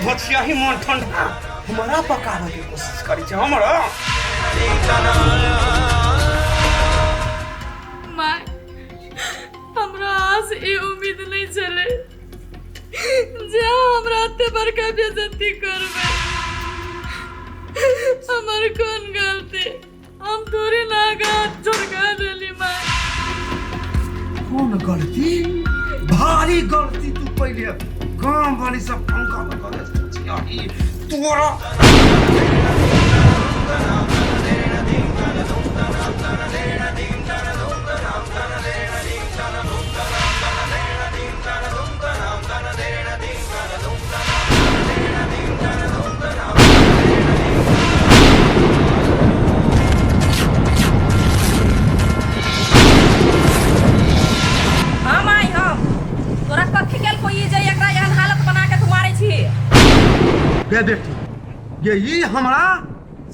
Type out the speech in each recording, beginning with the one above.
धोछियाही मन ठंडा हमरा पकाबे के कोशिश करै छै हमरा। माय, हमरा आस ई उम्मीद नहि छलै जे अहाँ हमरा एते बड़का बेइज्जती करबै। हमर कोन गलती? हम थोड़ी ना हाथ झुका देली माय। कोन गलती? भारी गलती तू पहिले गाम वाली सब पंखा लगल छियाही तोरा। हम आई हम तोरा कथी केल कोई जे एकरा एहन हालत बना के तू मारै छी? गे बेटी, ये ई हमरा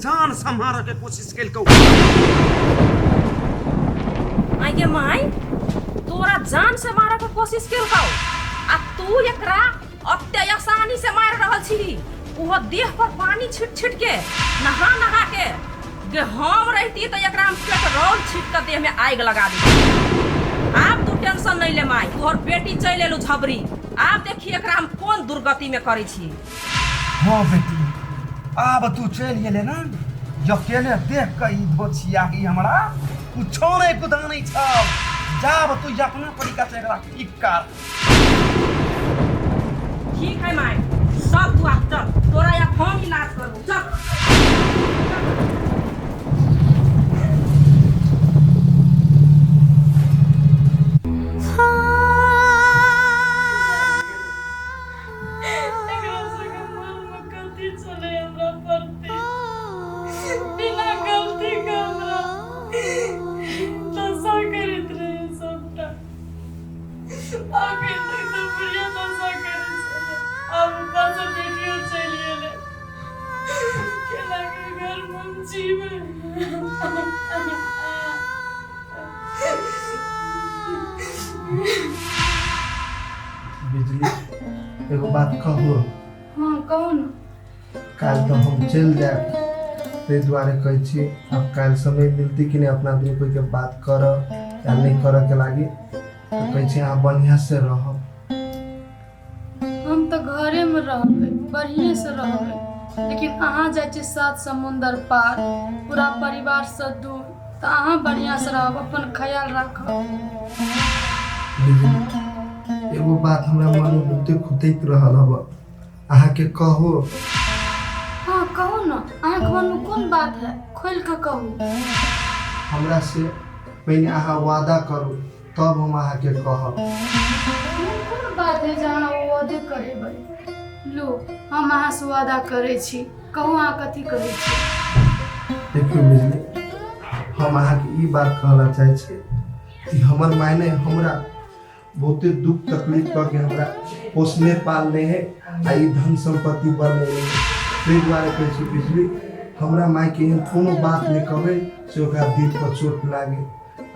जान सम्हारऽ के कोशिश केलकौ। आई गे माई, तोरा जान से मारे के कोशिश केलकौ आ तू एकरा अत्ते आसानी से मारि रहल छी, ओहो देह पर पानी छिट छिट के, नहा नहा के। गे हम रहती तऽ एकरा हम पेट्रोल छिट के देह में आगि लगा दी। आब तू टेंशन नहीं ले माई, तोहर बेटी चलि एलू झबरी। आब देखी एकरा हम कोन दुर्गति में करै छी। हाँ बेटी, आब तू चलि गेले ना, अकेले देख के ई धोछियाही हमरा कुछो नहीं कुदानै छौ। जाब तू अपना तरीका से एकरा ठीक कर। ठीक है माय, सब तू आब चल, तोरा या हम इलाज करबो, चल। एकरा सबके मनमे गलती छलै हमरा प्रति। बिना गलती के हमरा दशा करैत रहे सबटा। अखन तक तऽ बुढ़िया दशा करै छलै, आब ऊपरसँ बेटियो चलि गेलै। केना के घरमे हम जीबै? बिजली, एगो बात कहू? हाँ, कहू ने। काल्हि तऽ हम चलि जायब, ताहि दुआरे कहै छी आब काल्हि समय मिलतै कि नहि अपना दुनू कोइके बात करऽ या नहि करऽके लागी। तऽ कहै छी अहाँ बढ़िआँसँ रहब। हम तऽ घरेमे रहबै, बढ़िएसँ रहबै, लेकिन अहाँ जाइ छी सात समुन्दर पार, पूरा परिवारसँ दूर, तऽ अहाँ बढ़िआँसँ रहब, अपन ख्याल राखब। बिजली, एगो बात हमरा मनमे बहुते खुदैत रहल हब, अहाँके कहू? हाँ, कहू ने, अहाँके मनमे कोन बात है, खोलि कऽ कहू। हमरा से पहिने अहाँ वादा करू, तब हम अहाँके कहब। एहन कोन बात है जे अहाँ ओ वादे करेबै? लू, हम अहाँसँ वादा करै छी। कहू, अहाँ कथी कहै छी? देखियौ बिजली, हम अहाँके ई बात कहऽ लए चाहै छी कि हमर माय ने हमरा बहुते दुख तकलीफ कऽ के हमरा पोसने पालने है आ ई धन सम्पत्ति बनेने है। ताहि दुआरे कहै छी बिजली, हमरा मायके एहन कोनो बात नहि कहबै से ओकरा दिल पर चोट लागे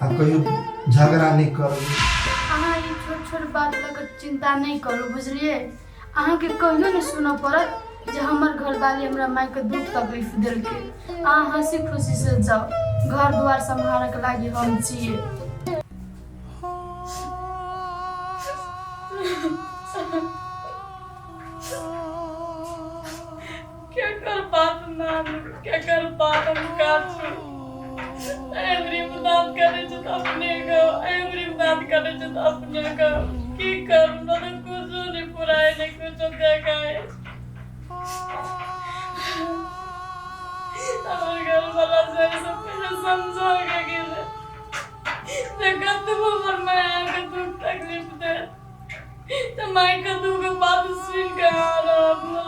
आ कहियो झगड़ा नहि करबै। अहाँ ई छोट छोट बात लऽ कऽ चिन्ता नहि करू, बुझलियै? अहाँके कहियो नहि सुनऽ पड़त जे हमर घरवाली हमरा मायके दुख तकलीफ देलकै। अहाँ हँसी खुशीसँ जाउ, घर दुआर सम्हारऽके लागि हम छियै। केकर बात मानू, केकर बात हम काटू? एमरी दाँत करै छै तऽ अपने गाँव, एमरी दाँत करै छै तऽ अपने गाँव। की करू न तऽ कुछो नहि पुराय, नहि कुछो देखाय। हमर घरवला से सब पहिले समझा के गेलै जे कतबो हमर मायके दुख तकलीफ दे तऽ मायके दूगो बात सुनि कऽ अहाँ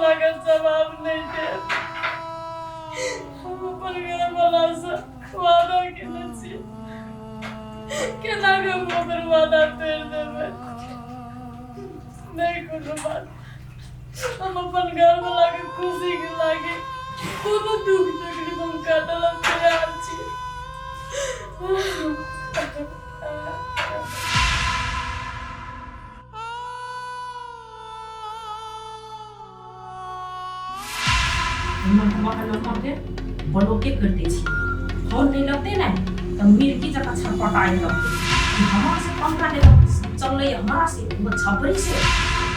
लागत जवाब नहि देब। हम अपन घरवलासँ वादा केने छी, केना कऽ हम ओकर वादा तोड़ि देबै? नहि कोनो बात, हम अपन घरवलाके खुशीके लागी कोनो दुख तकलीफ हम काटल हम तैयार छी। ब्लॉके कर दै छी। फोन नहि लगतै ने तऽ मिर्गी जकाँ छटपटाइ लगतै कि हमरा से पंगा लेबऽ चललै, हमरा से ओ छपरी से।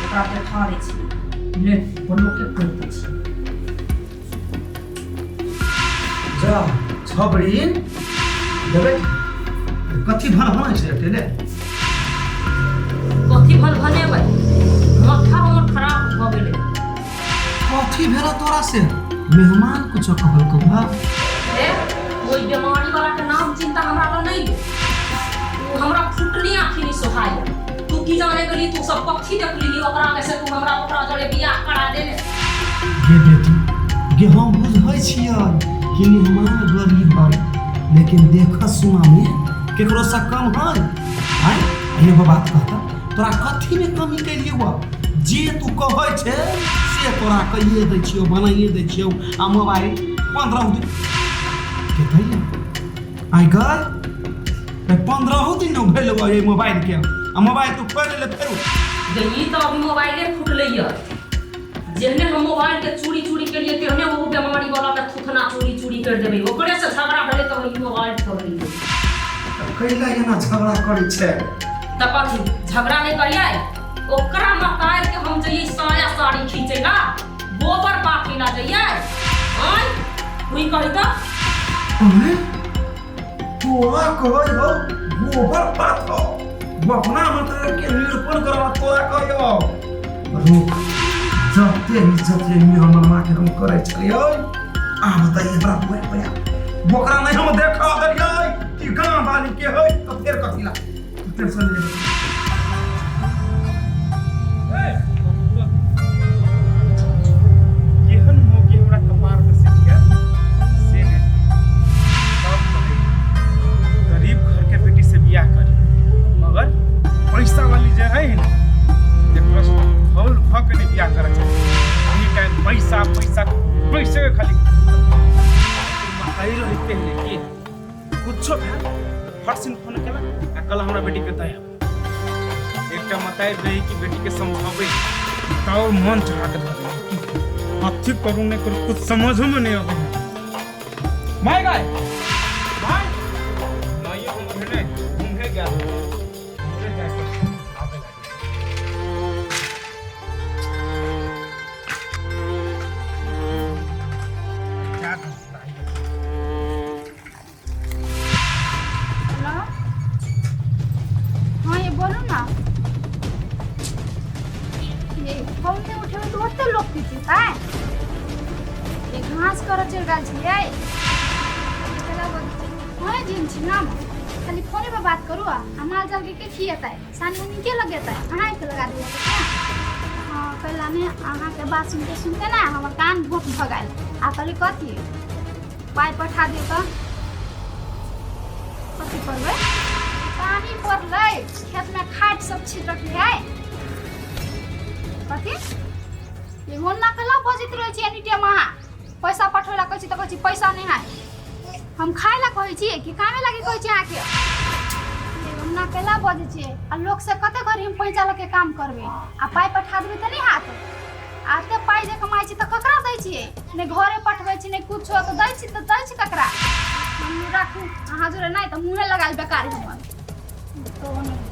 ओकरा देखा दै छी, ले ब्लॉके कर दै छी। जा छबड़ी देबै, कथी भन भन छै अकेले? कथी भन भनेबै, माथा हमर खराब भऽ गेलै। कथी भेला तोरा से? मेहमान कुछो कहलकौ हा? ए, ओहि बेमारी वाला के नाम चिंता हमरा लग नहीं है। उ हमरा फुटनी आँखि नहीं सोहाय। तू की जाने गेली, तू सब कथी देखली ओकरा में से तू हमरा ओकरा जरे बियाह करा देले? गे बेटी गे, हम बुझै छियै कि मेहमान गरीब है, लेकिन देख सुना में केकरो से कम है? आय, एगो बात कहता, तोरा कथी में कमी कैलिए हुआ? जे तू कहै छै से तोरा कहिए दै छियौ, बनाइए दै छियौ। आ मोबाइल 15 दिन के दैया आइ गए, 15 दिन भेल हुआ एहि मोबाइल के, आ मोबाइल तू खोलि ले फेरू। गे, ई तऽ अभी मोबाइले फुटलै यऽ। जेहने हम मोबाइल के चूड़ी चूड़ी केलिए, तेहने ओ बेमारी वाला के थुथना चूड़ी चूड़ी कर देबै। ओकरे से झगड़ा भेलै तऽ ई मोबाइल फोड़लियै। कैला एना झगड़ा करै छै? तऽ कथी झगड़ा नहि करियै? ओकरा मकाइ के हम जइयै साया साड़ी खींचै ला, गोबर पाथै ला जइयै? आँय, हुई कही तऽ। अरे, तोरा कहै हौ गोबर पाथो, अपना मतलब के निरूपण करबा तोरा कहै हौ। रुक, जते इज्जत ये हमर माँ के हम करै छलियै, आ बताइए हमरा बुआ बया बोकरा नहीं हम देखा देलियै कि गाँव वाली के है तो फेर कथी ला तू टेंशन ले। केहन मौके हमरा कपार पर सिख गेल से नहि। सब कहै गरीब घर के बेटी से बियाह करी, मगर पैसा वाली जे है ने, तेकरा से हौल भऽ के नहि बियाह करऽ चाही। एनी टाइम पैसा पैसा पैसे के खाली मकई रहिते है कि कुछो भेल तऽ फट सिन फोन केलक आ कहलक हमरा बेटी के दया। एकटा मताइ रही कि बेटी के समझाबै तऽ मन चढ़ा के धऽ देलक। कथी करू नहि करू, कुछ समझो में नहीं अबै है। माय गाय माय माइयो हमर है ने घूमे गेल, घूमे जाय के आबे लागे। क्या करता है? हेलो, हाँ ये बोलू ना। ये फोन नहि उठेबै तऽ ओते लोक खिचेतै? ये घास करऽ चलि गेल छियै। हाँ जिन छी हम खाली फोने पर बात करू। आ माल जाल के खिएतै, सानी उनी के लगेतै? अहाँके लगा दिअ। हाँ, कैला ने अहाँके बात सुनते सुनते ने हमर कान भोक भऽ गेल। आ कहली कथी, पाइ पठा दियौ तऽ कथी करबै? पानी पड़लै, खेतमे खाद सब छिटकलै। कथी ये होन्ना कला बजैत रहै छी एनी टाइम? अहाँ पैसा पठबै ला कहै छी तऽ कहै छी पैसा नहि है। हम खाय ला कहै छी कि कामे लागी कहै छी अहाँके? ये होन्ना कैला बजै छियै? आ लोक से कते घड़ी हम पैंचा लऽ के काम करबै? आ पाइ पठा देबै तऽ नहि हाथ। आ एते पाइ जे कमाइ छी तऽ ककरा दै छियै? नहि घरे पठबै छी, नहि कुछो तऽ दै छी, तऽ दै छी ककरा? हम राखू, अहाँ जोरे नहि तऽ मुँहे लगायल बेकार हमर तो नहि।